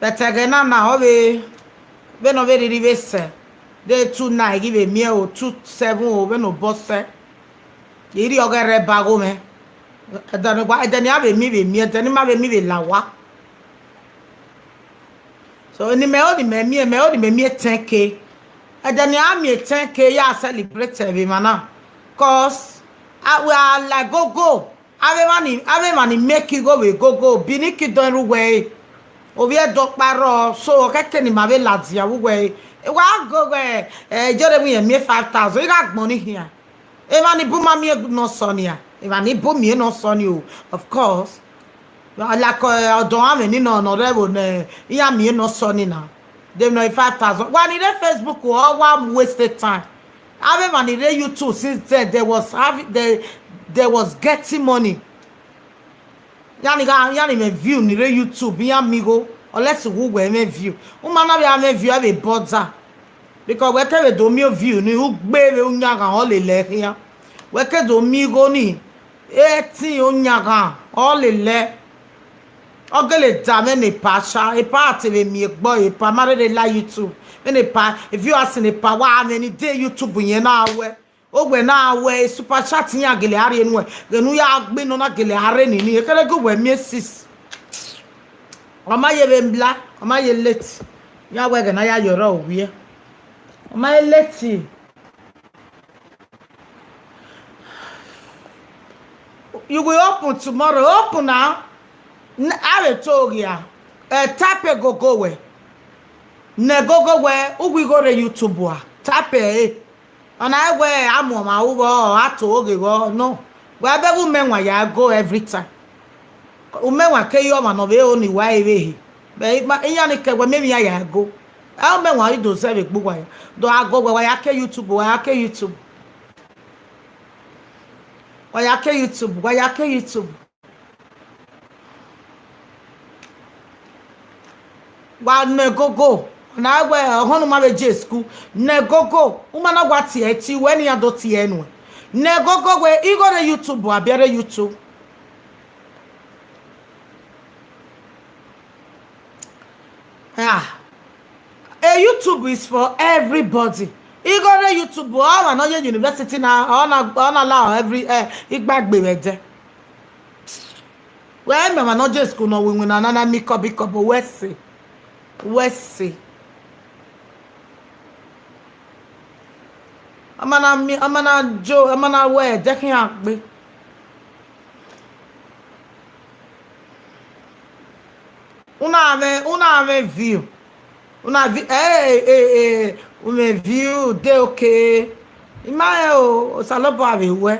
but ẹghẹ na na, ọ vbe, vbene ọ vbe rhirhi vbe sẹ, de two nine ghi vbe miẹn o, two seven o, vbene obọ sẹ. I rhie ọghẹe rre ba gho mwẹ. Ẹdẹ ne wa, ẹdẹ ne a vbe miẹn vbe miẹn, ẹdẹ ne ima vbe miẹn vbe la owa. So, eni mẹ ho ni mẹ miẹn, mẹ ho ni mẹ miẹn ten K. Ẹdẹ ne a miẹn ten K ya celebrate vbe emwa na. Cause, a, we are like gogo. Avbe emwa ni, avbe emwa ni make igho vbe gogo, Benin Kingdom ru wẹ re. Ovbi Ẹdọkpa rrọọ, so, ọ khẹke ne ima vbe ladian vbe uwẹ re. Wa go wẹ, eh, Ijeremwi rẹn miẹn five thousand, I gha gbọn ni khian. Emwa ni bu ma miẹn ne ọ sọ nia, emwa ni bu miẹn ne ọ sọ ni o, of course. Like, eh, ọdọ amwẹ ni nọ, nọ rre ẹvbo ne iran miẹn ne ọ sọ ni na. Dem nọ five thousand. Wa ni rre Facebook, ọ wa waste time. Avbe emwa ni rre YouTube since then, they was having, they, they was getting money. Iran ni gha, iran ni mwẹ view ni rre YouTube, iran miẹn igho, unless uwẹ mwẹ view. U ma na vbe a mwẹ view, ẹ vbe bother. Because wẹ ke vbe do miẹn view ni, u gbe vbe uyanghan ọ lele khian. Wẹ ke do miẹn igho ni, ẹtin uyanghan ọ lele. Ọ gele da mwẹ ne epa cha, epa a te vbe miẹn egbe ẹre, epa ma rherhe la YouTube. Vbene epa, view a sẹ ne epa wa mwẹ ni de YouTube yẹn na wẹ. Owẹ na wẹ super chat iran gele a rhie nuẹn, ghẹ ne u ya gbe nọ na gele a rre nini, ekherhe gu wẹ miẹn sis. Ọ ma ye vbe mbla, ọ ma ye late. Ya wẹ ẹghẹ ne a ya ye ọrọre owiẹ. Ọ ma ye late. You will open tomorrow. Open now. N-, a vbe to ghi a. Eh, type gogo wẹ. Ne gogo wẹ, u ghi gho rre YouTube ua. Type ẹre. Ọna wẹ a mu ọmwa ru vbọ, a to ghe vbọ. No. Wẹ bẹghe u mẹ wan ya go every time. U mẹ wan ke ye ọmwa ne ọ vbe ho ni wa ẹvbehe. Mẹ, ma, iran ni kẹ wẹ, mẹ emwi iran ya go. Ẹ, ọ mẹ wan i do zẹ vbe egbe uwa ya. Do a gọ wẹ, wa ya ke YouTube, wa ya ke YouTube. Wa ya ke YouTube, wa ya ke YouTube. Wa nẹ gogo, na wẹ ọhọn ne u ma vbe je school, nẹ gogo, u ma na wa tie ẹtin, wẹ ne iran do tie nuẹn. Nẹ gogo wẹ, igho rre YouTube, a biẹ rre YouTube. Ah, a YouTube is for everybody. Igho rre YouTube, ọmwa ne ọ ye university na, ọ na, ọ na la every, eh, igba egbe vbe ẹdẹ. Wẹ mẹ ọmwa ne ọ je school ne ọ ru iwinna na, na miẹn ikọbọ ikọbọ, wẹ sẹ, wẹ sẹ. Ọma na mi, ọma na jo, ọma na wẹ ẹdẹ khian gbe. U na mwẹ, u na mwẹ view. U na vi, eh, eh, eh, u mwẹ view de oke. I ma rẹn o, Osanobua vbe wẹ.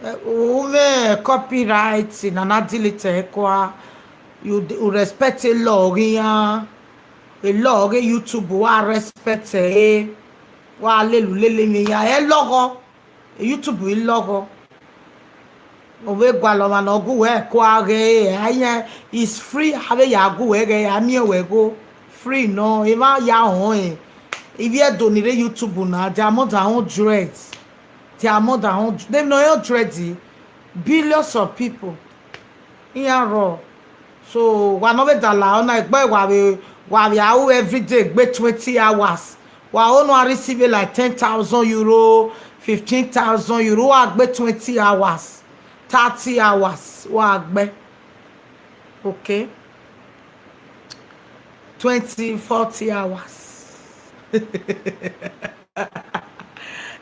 Eh, u mwẹ copyright na na delete ẹre kua. You, u respect law ghi iran. Law ghe YouTube, wa respect ẹre. Wa lele ulele mwẹ iran. Ẹ lọghọ. YouTube i lọghọ. Ọ vbe gualọ ọmwa ne ọ gu wẹ kua ghe, a yan is free, a vbe ya gu wẹ ghe, a miẹn wẹ gho. Free nọ, emwa ya họn ẹn. Ivbi Ẹdo ni rre YouTube na, they are more than hundred. They are more than hundred. They no hundred, billions of people. Iran rrọọ. So, wa ne ọ vbe da la, ọ na egbe wa vbe, wa vbe ru everyday gbe twenty hours. Wa ho ne a receive like ten thousand euro, fifteen thousand euro, wa gbe twenty hours, thirty hours, wa gbe. Okay? Twenty, forty hours.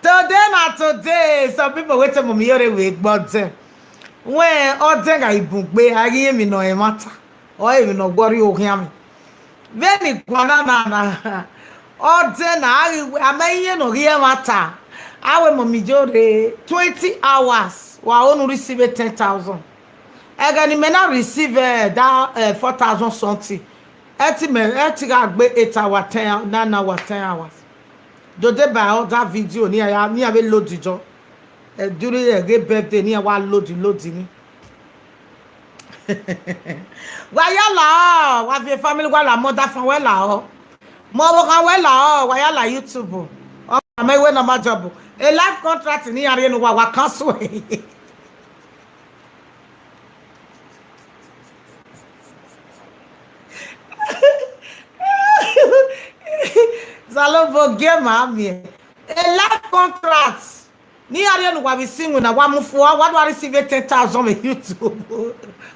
Today na today, some people wey tell me, "Iyore, wẹ gbe ọdẹn." Wẹ ọdẹn gha i bun gbe, a ghi emwi ne ọ ẹmwata, ọ emwi ne ọ gbe ọrriọ okhian mwẹ. Vbene I guan na na na, ọdẹn na, a ghi, a ma iye ne ọ ghi ẹmwata, a wẹ, "Mummy, Iyore, twenty hours, wa only receive ten thousand." Ẹghẹ ne imẹ na receive, eh, that, eh, four thousand something, ẹ te mẹ, ẹ te gha gbe eight hour, ten hour, nine hour, ten hours. Do dey by other video ne iran ya, ne iran vbe load jọ. Eh, during ẹghe birthday ne iran wa load, load ni. Wa ya la ọ, wa viọ family, wa la mother fan, wẹ la ọ. Mẹ ọvbokhan, wẹ la ọ, wa ya la YouTube. Ọ ma mẹ wẹ normal job. A life contract ne iran rhie ne uwa, wa cancel ẹre. Osanobua gie ma miẹn. A life contract. Ne iran rhie ne uwa vbe si iwinna, wa mu fua, wa do receive ten thousand vbe YouTube.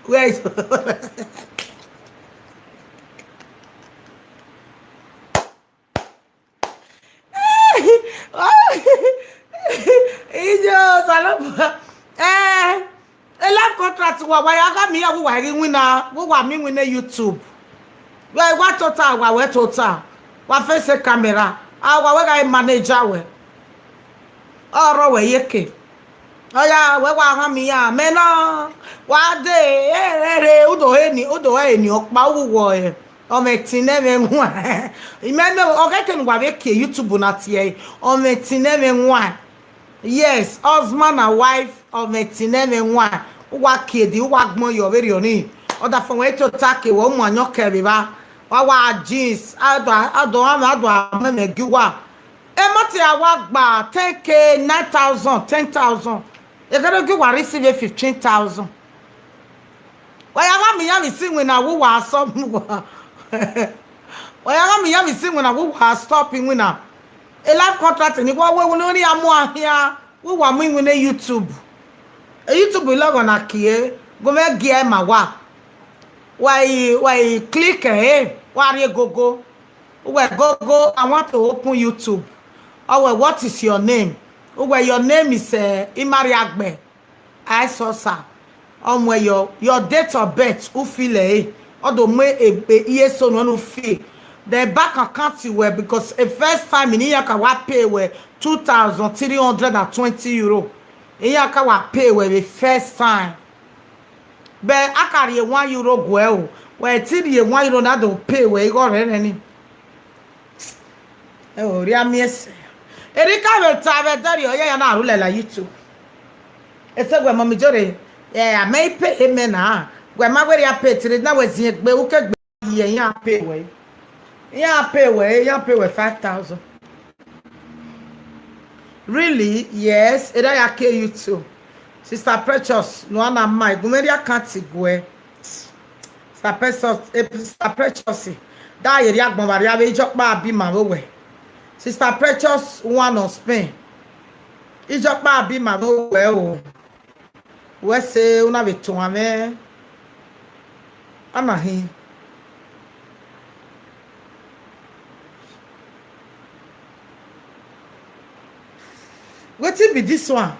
Wẹ Iyo, Osanobua. Eh, a life contract wa, wa ya gha miẹn iran, vbe uwa ghi winna, vbe uwa miẹn iwinna YouTube. Wẹ wa tota, wa wẹ tota. Wa face camera. A wa wẹ gha manage wẹ. Ọ rọ wẹ yeke. Ọ ya wẹ wa gha miẹn iran, mẹ nọ. Wa de, eh, re, re, u do he ni, u do he ni ọkpa, u wọ, eh, ọmwẹ ẹtin ne ẹmwẹ wan. Imẹ nọ, ọ ghẹ ke ne uwa vbe kie YouTube na tie ẹre, ọmwẹ ẹtin ne ẹmwẹ wan. Yes, husband and wife, ọmwẹ ẹtin ne ẹmwẹ wan. Uwa kie di, uwa gbọn yọ vberriọ ni. Ọdafẹn wẹ tota ke wẹ, u mu ayọn kẹ vbe evba. Wa wa jeans, a do, a do, a do amwẹ mẹ gi uwa. Emọti a wa gba ten K, nine thousand, ten thousand. Ekhẹrẹ gi uwa receive fifteen thousand. Wa ya gha miẹn iran vbe si iwinna, vbe uwa stop uwa. Wa ya gha miẹn iran vbe si iwinna, vbe uwa stop iwinna. A life contract ni wa wẹ ne iran mu ahian, vbe uwa mu iwinna YouTube. E YouTube lọghọ na kie, gu mwẹ gie ma wa. Wa i, wa i click ẹre, wa rhie gogo. Uwẹ gogo, "I want to open YouTube." Ọ wẹ, "What is your name?" Uwẹ, "Your name is, eh, Imariagbe Aisosa." Ọ muẹ your, your date of birth, u fill ẹre. Ọ do mu e, e, iye eso nuẹn ne u fill. Then bank account wẹ, because a first time ne iran ka wa pay wẹ two thousand three hundred and twenty euro. Iran ka wa pay wẹ vbe first time. But a ka rhie one euro guẹ o. Wẹ te rhie one euro na do pay wẹ igho rẹ nẹ ni. Ẹ o, rhia miẹn ẹsẹ. Erriọ I ka vbe ta vbe ẹdẹrriọ, ọ ya ya na rhulẹ la YouTube. Ese wẹ mọ mi jore, ẹ, amẹ i pay mẹ na. Wẹ ma wẹ rhia pay three, na wẹ ziengbe, u ke gbe ye, iran pay wẹ. Iran pay wẹ, iran pay wẹ five thousand. Really? Yes, erha ya ke YouTube. Sister Precious, no ana ma, igunmwẹ rhia account guẹ. Sister Precious, eh, Sister Precious, da ye rhie agbọn vbe arria vbe Ijọkpa abi ima vbe owẹ. Sister Precious, one of Spain. Ijọkpa abi ima vbe owẹ o. Wẹ sẹ una vbe tuan mwẹ. Ana hin. Wetin be this one?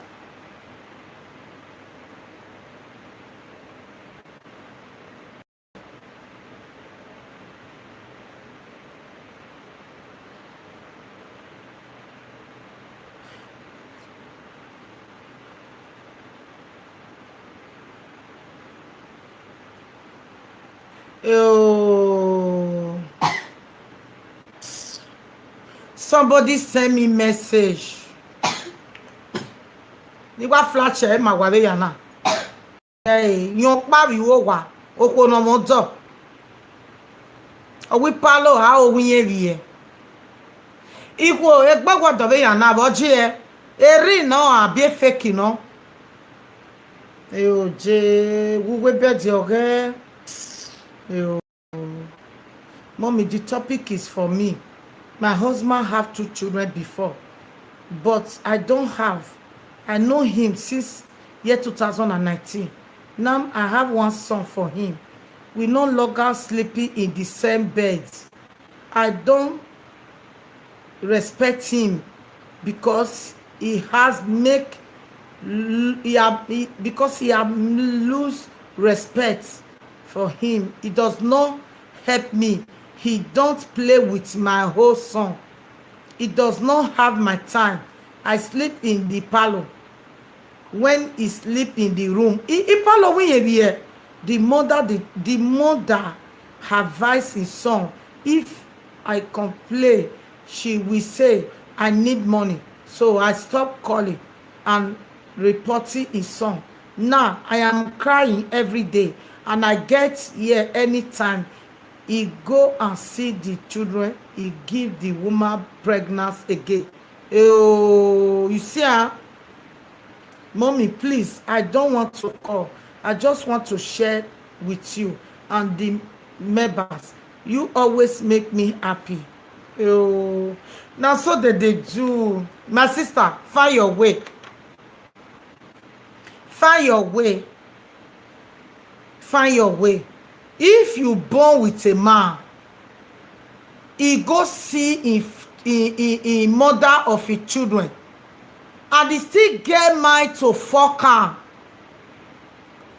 Oh. Somebody send me message. Ni wa flash ẹ ma wa vbe ya na. Ẹ, yan ọkpa vbe iho owa, okhuo ne ọ mwẹ odọ. Ọ wẹ Paulo ha ohu iyẹn vbiẹ. Ikhuo egbe wọdọ vbe yan na vbe ọ ji ẹ, erri nọ a biẹ fake nọ. Eo je, vbe uwu bed ọghẹ. Eo. Mommy, the topic is for me. My husband have two children before, but I don't have. I know him since year two thousand and nineteen. Now I have one son for him. We no longer sleeping in the same bed. I don't respect him because he has make l- he have he, because he have lose respect for him. He does not help me. He don't play with my whole son. He does not have my time. I sleep in the parlor. When he sleep in the room, he, he parlor we here. The mother, the, the mother advise his son, if I complain, she will say I need money. So I stop calling and reporting his son. Now I am crying every day, and I get here anytime he go and see the children, he give the woman pregnant again. Oh, you see, ah, Mommy, please, I don't want to call. I just want to share with you and the members. You always make me happy. Oh, now so that they do. My sister, find your way. Find your way. Find your way. If you born with a man, he go see him, him, him, him mother of his children, and he still get mind to fuck am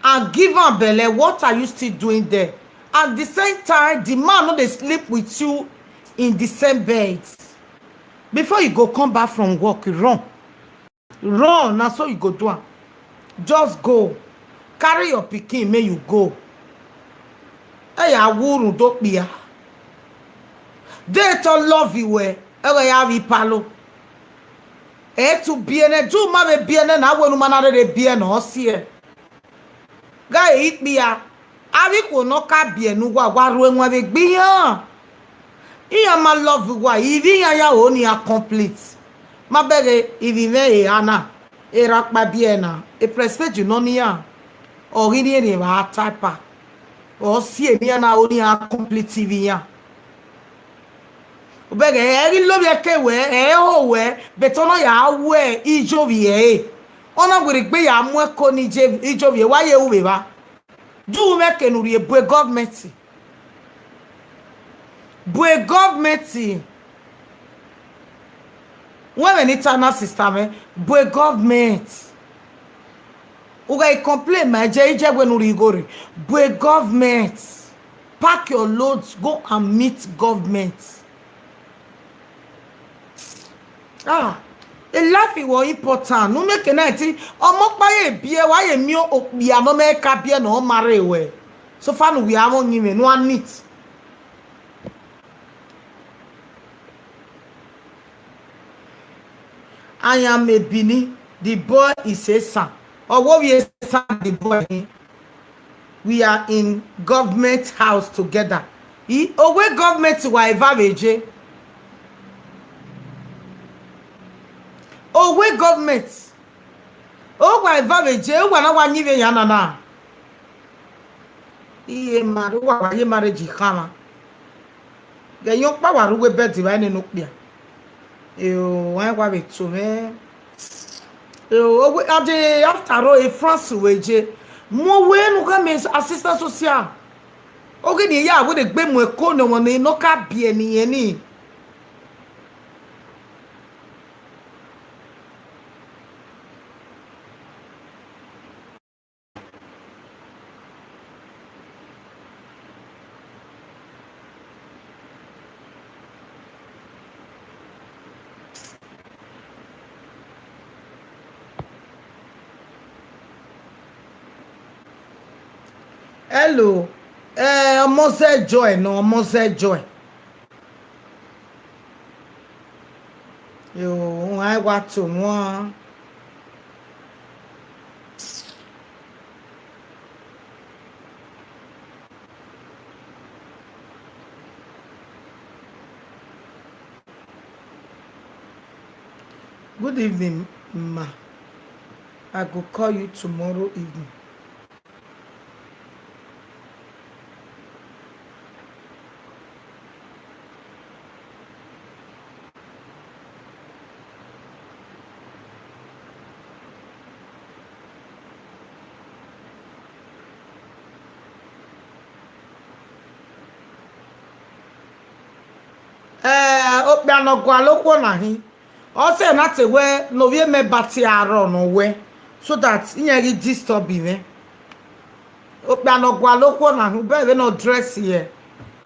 and give am belle, what are you still doing there? At the same time, the man no dey sleep with you in the same bed. Before you go come back from work, you run. Run, na so you go do am. Just go. Carry your pikin, make you go. Ẹ ya wu rhunmwuda okpia. De to love you, ẹ, ẹ ya vbe ipalo. Ẹ tu biẹ nẹ, ju ma vbe biẹ nẹ na, wẹ ne u ma na rherhe biẹ nẹ, ọ siẹ. Gha re ikpia, avbe ikhuo ne ọ ka biẹ ne uwa, wa ru ẹwaẹn vbe egbe iran. Iran ma love uwa, ivbi iran ya ho ne iran complete. Ma bẹghe ivbi mwẹ eha na, erha ọkpa biẹ na, e prestige nọ ne iran, ọ ghi rhiẹnrhiẹn vbe a type a. Ọ si emwi iran na ho ne iran complete ivbi iran. Obẹghe ẹ ghi lovbiẹ ke wẹ, ẹ ho wẹ, but ọ na ya wẹ iye ovbi ẹre. Ọ na werriegbe ya mu ẹko ne iye, iye ovbi ẹre, wa ye ru vbe evba. Ju mwẹ ke ne u rhie bu government. Bu government. Wẹ ẹmwẹ ne I ta na, sister mwẹ, bu government. U gha complain ma je, iye wẹ ne u rhie igho rre. Bu government. Pack your loads, go and meet government. Ah, a life was important. Nu miẹn ke na ti, ọmọ ọkpa ye biẹ, wa ye miẹn okpia ne ọ mẹ ka biẹ ne ọ ma rre wẹ. So far nu wẹ a mwẹ ọyinmwẹ, ne u a neat. I am a Benin, the boy is Esan. Ọ wo vbe Esan, the boy ni. We are in government house together. I, owe government wa eva vbe je. Owe government. Owa eva vbe je, owa na wa yin vbe yan nana. Iye ma, owa wa ye marriage khanmwa. Ghẹ yan ọkpa wa rre uwu bed vbe nene okpia. Eo, wan wa vbe to mwẹ. Eo, owe, a de after all, e France wẹ je. Mu owe ne u khama assistant social. Oghẹ ne I ya wẹ ne egbe mu ẹko ne ọmwa ne nọ ka biẹ ne irẹn ni. Hello, eh, ọmọ zẹ Joy nọ, ọmọ zẹ Joy. Yo, wan wa to wọn. Good evening, ma. I go call you tomorrow evening. Eh, okpia ne ọ gualọ okhuo na hin. Ọ sẹ na te wẹ ne ovbi mwẹ ba tie arọ ne ọ wẹ, so that iran ghi disturb mwẹ. Okpia ne ọ gualọ okhuo na hin, u bẹghe vbene ọ dress yẹ.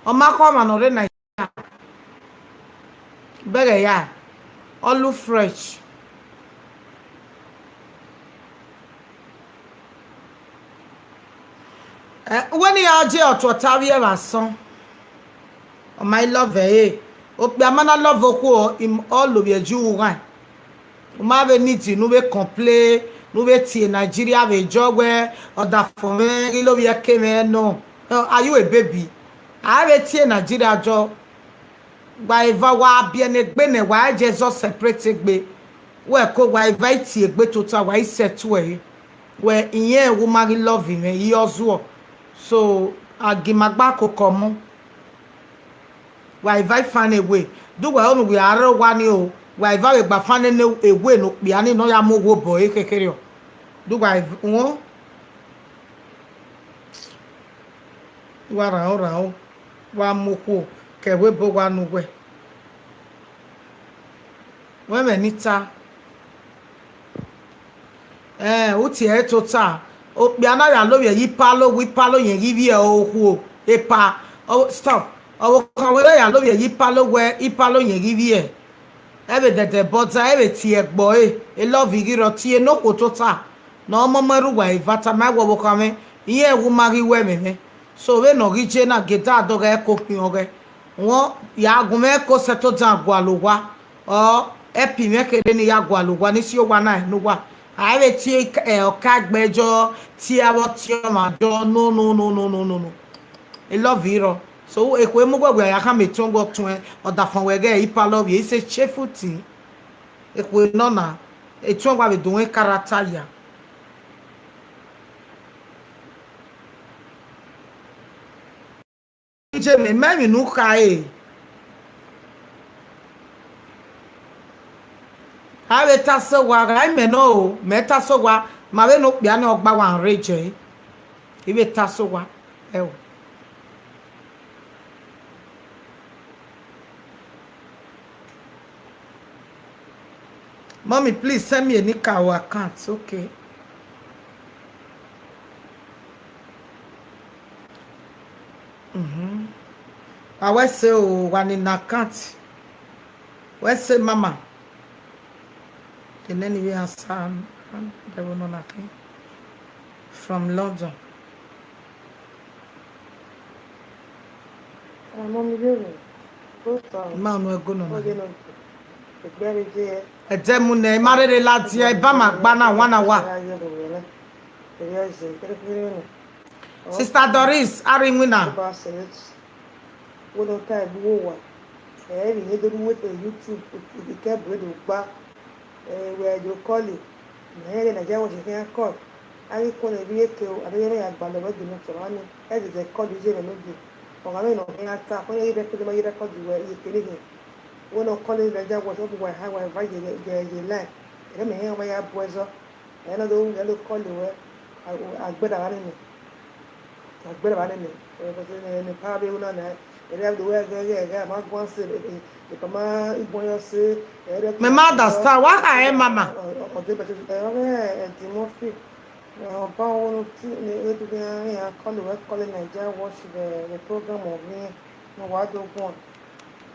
Ọ ma khọ ọmwa ne ọ rre Nigeria. Bẹghe ya, ọ look fresh. Eh, wẹ ne iran je ọtuọta vbe ẹmwẹ asọn, ọ ma i love ẹre. Okpia ma na love okhuo, im-, ọ lovbiẹ ju ughan. U ma vbe need ne u vbe complain, ne u vbe tie Nigeria vbe jọ wẹ ọdafẹn mwẹ ghi lovbiẹ ke mwẹ nọ. Eh, are you a baby? A vbe tie Nigeria jọ. Wa eva wa biẹ ne egbe nẹ, wa i je zọ separate egbe. Wẹ ko wa eva i tie egbe tota, wa i settle ẹre. Wẹ irẹn wo ma ghi love mwẹ, I ọzuọ. So, a gi ma gba koko ọmọ. Wa eva i find a way. Do wẹ ọnu wẹ a rre owa ni o. Wa eva vbe gba find a way ne okpia ni ne ọ ya mu owo obọ ẹre khekherriọ. Do wa eva, wọn. Wa rhan o, rhan o. Wa mu okhuo ke ẹvbo ebo wa ne uwẹ. Wẹ mwẹ ne I ta. Ẹn, u tie ẹre tota. Okpia na ya lovbiẹ ye ipalo, wẹ ipalo yẹn ghi vbiẹ okhuo. Epa, ọ, stop. Ọvbokhan wẹ ya lovbiẹ ye ipalo wẹ ipalo yẹn ghi vbiẹ. Ẹ vbe dẹdẹ bọda, ẹ vbe tie ẹgbọ ẹre, e love ghi rrọọ tie ne okhuo tota. Ne ọ mọmọ ẹre uwa eva tama wẹ ọvbokhan mwẹ, irẹn wu ma ghi wẹ ẹmwẹ mwẹ. So vbene ọ ghi je na, gie da dọghẹ ẹko khian ọghẹ. Wọn ya gu mwẹ ẹko settle down gualọ owa, ọ, help mwẹ kherhe ne I ya gualọ owa, ne I si owa na ne uwa. A i vbe tie, ẹ, ọka egbe ẹjọ, tie avbe ọtiọnmwa jọ, no, no, no. E love rrọọ. So ekhue mu wẹ wẹ a ya khama etuẹn wẹ ọtuẹn, ọdafẹn wẹ ghẹ ipalo vbiẹ, it's a shameful thing. Ekhue nọ na, etuẹn wa vbe do mwẹ character ya. Iye mwẹ, mẹ emwi ne u kha re. A vbe ta sẹ owa, gha imẹ nọ o, mẹ ta sẹ owa, ma vbe ne okpia ni ọgba wa rre jẹ. I vbe ta sẹ owa, ẹ o. Mommy, please send me a nika or account, okay? Mhm. A wẹ sẹ o, wa ni na account. Wẹ sẹ mama. The name we answer, um, um, the one on, I think, from London. Ọmọ mi vbe rre, ghost town. Ma nu ẹgo nọ na. Oye nọ. Ẹgbẹre je. Ẹdẹ mu nẹ, I ma rherhe ladian, eba ma gba na wan na wa. Sister Doris, a rre iwinna. Wẹ ne ọ ta egbe uwa, ẹ vbe ihe do rre uwu YouTube, ikẹbue do gba, ẹ, wẹ do call, mẹ rẹn ghe Nigeria Watch khian call, a ghi call vbe eke o, a deghẹ mẹ ya gbalọ vbe ẹdẹ ne ọ tọ mwa ni, ẹ zẹzẹ call ye mwẹ ne ogie, ọ gha mwẹ ne ọ khian ta, ọ ya ghi record, ma ghi record wẹ ye kere hẹ. Wẹ ne ọ call Nigeria Watch, ọ bu uwa eha, uwa eva ye, ye, ye line, ẹre mẹ rẹn ọ ma ya bu ẹzọ. Ẹ na do, ẹ do call wẹ, a, a gbẹdẹ vba nene. A gbẹdẹ vba nene. Ẹ, but ne, ne pa vbe ru na na, ẹ rẹ do wẹ ẹghẹ, ẹghẹ, ẹghẹ, a ma guan sẹ, ẹ, ẹ, ẹ, pa ma igbọn yọ sẹ, ẹ rẹ. Mẹ ma understand, wa kha ẹ, mama. Ọ, ọ, ọ de bẹtẹ, ẹ, ọ ghẹ, ẹ, Timothy. Ẹ, ọ ba wẹ ne ti, ne, ẹ, do iran, iran call wẹ, call Nigeria Watch vbe, vbe program ọ vbe, ne wa do guan.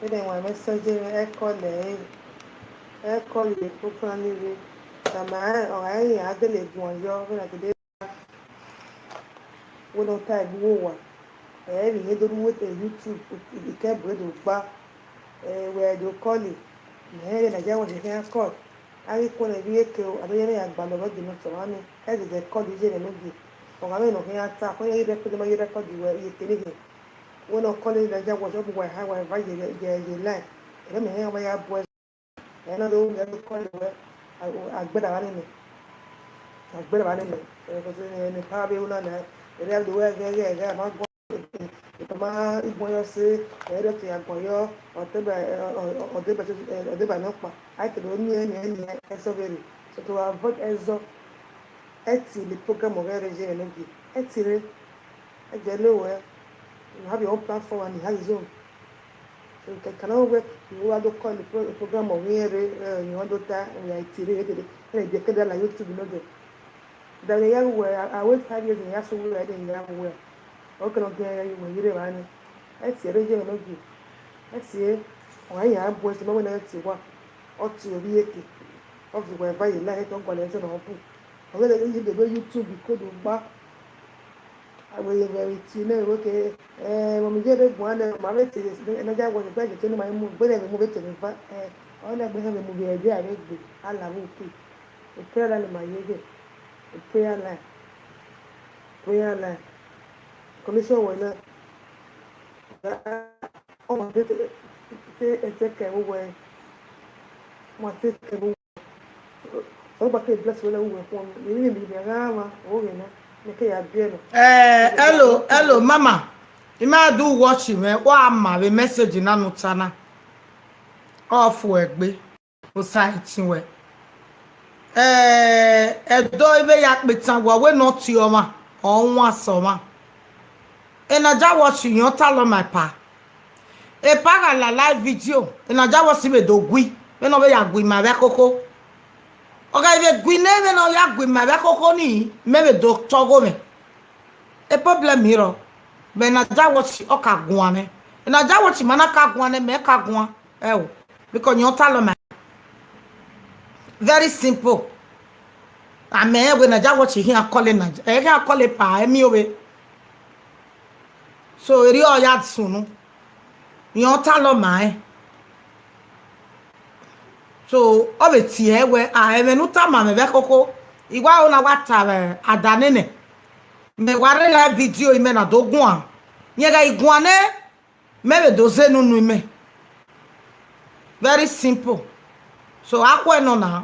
Vbene wa message mwẹ, ẹ call ẹ, ẹ call vbe program ni rre. Tama rẹn, ọ gha rẹn iran gele guan yọ, vbene a gele Wẹ ne ọ ta egbe uwa, ẹ vbe ihe do rre uwu YouTube, ikẹbue do gba, ẹ, wẹ do call, mẹ rẹn ghe Nigeria Watch khian call, a ghi call vbe eke o, a deghẹ mẹ ya gbalọ vbe ẹdẹ ne ọ tọ mwa ni, ẹ zẹzẹ call ye mwẹ ne ogie, ọ gha mwẹ ne ọ khian ta, ọ ya ghi record, ma ghi record wẹ ye kere hẹ. Wẹ ne ọ call Nigeria Watch, ọ bu uwa eha, uwa eva ye, ye, ye line, ẹre mẹ rẹn ọ ma ya bu ẹzọ. Ẹ na do, ẹ do call wẹ, a, a gbẹdẹ vba nene. A gbẹdẹ vba nene. Ẹ, because, ẹ, ne pa vbe ru na na, ẹ rẹ do wẹ ẹghẹ, ẹghẹ, ẹghẹ, a ma guan, ẹ, ẹ, ẹ, ma igbọn yọ sẹ, ẹ rẹ te ya guan yọ, ọ te ba, ẹ, ọ, ọ, ọ de ba, ẹ, ọ de ba nọkpa. A te do miẹn, miẹn, miẹn, ẹzọ vbe rre. So to avoid ẹzọ, ẹ tie ne program ọghẹ rre ye mwẹ ne ogie. Ẹ tie rre. Ẹ jẹ le wẹ, you have your own platform and he has his own. So, kẹkan na wẹ, you wa do call the pro-, program of here, eh, you want to ta, we are tiri, eh, eh, eh, they can la YouTube, you know, they. That they have where, I wait five years in Yasu, where I didn't have where. Okay, okay, you will hear about it. Ẹ tie rre ye mwẹ ne ogie. Ẹ tie, ọ gha ya bu ẹse, ma wẹ ne ẹ tie wa. Ọ tie ovbi eke. Ọ vbe wẹ eva ye la, ẹ tọ gualọ ẹzọ ne ọ bu. Ọ ghẹ lẹ ye debe YouTube, ko do gba. A wẹ ye vbe tie nẹ, wẹ ke, eh, mọmẹ ye rre guan nẹ, ma vbe tie, ẹ na ya wẹ, gba ye tie ne ma mu, gbe ne mu vbe tie ne va, eh, ọ na gbe hẹ vbe mu vbe ẹdẹ a vbe gbe, a la vbe uki. Prayer line ma ye ghe. Prayer line. Prayer line. Commission wẹ na. Ọ ma te, te, te, te kẹ vbe wẹ. Ma te kẹ vbe wẹ. Ọ gba ke bless wẹ lẹ vbe wẹ khuọnmwi. Emwi ne emwi ne a gha mwa, ọ ghe na. Ne ke ya biẹ nọ. Eh, hello, hello, mama. I ma do watch mwẹ, wa ma vbe message na ne u ta na. Ọ fu ẹgbe. Osa ẹtin wẹ. Eh, ẹdọ ivbe ya kpe tan wẹ, wẹ ne ọ tie ọmwa, ọ wan sẹ ọmwa. Enaja Watch yan talọ ma pa. Epa gha la live video, Enaja Watch vbe do gui, vbene ọ vbe ya gui ma vbe ẹkhokho. Ọ gha vbe gui nẹ, vbene ọ ya gui ma vbe ẹkhokho ni, mẹ vbe do tọgho mwẹ. E problem i rrọọ, mẹ Enaja Watch ọ ka guan nẹ. Enaja Watch ma na ka guan nẹ, mẹ ka guan. Ẹo, because yan talọ ma. Very simple. Amẹ wẹ Enaja Watch khian call Enaja, ẹ khian call pa emi ovbe. So, erriọ ọ ya sunu. Yan talọ ma rẹn. So, ọ vbe tie wẹ, a, ẹmwẹ ne u tama mwẹ vbe ẹkhokho, I wa ho na wa ta vbe ada nene. Mẹ wa rre live video imẹ na do guan. Rẹn gha I guan nẹ, mẹ vbe do zẹ unu unu imẹ. Very simple. So, a khuẹ nọ na.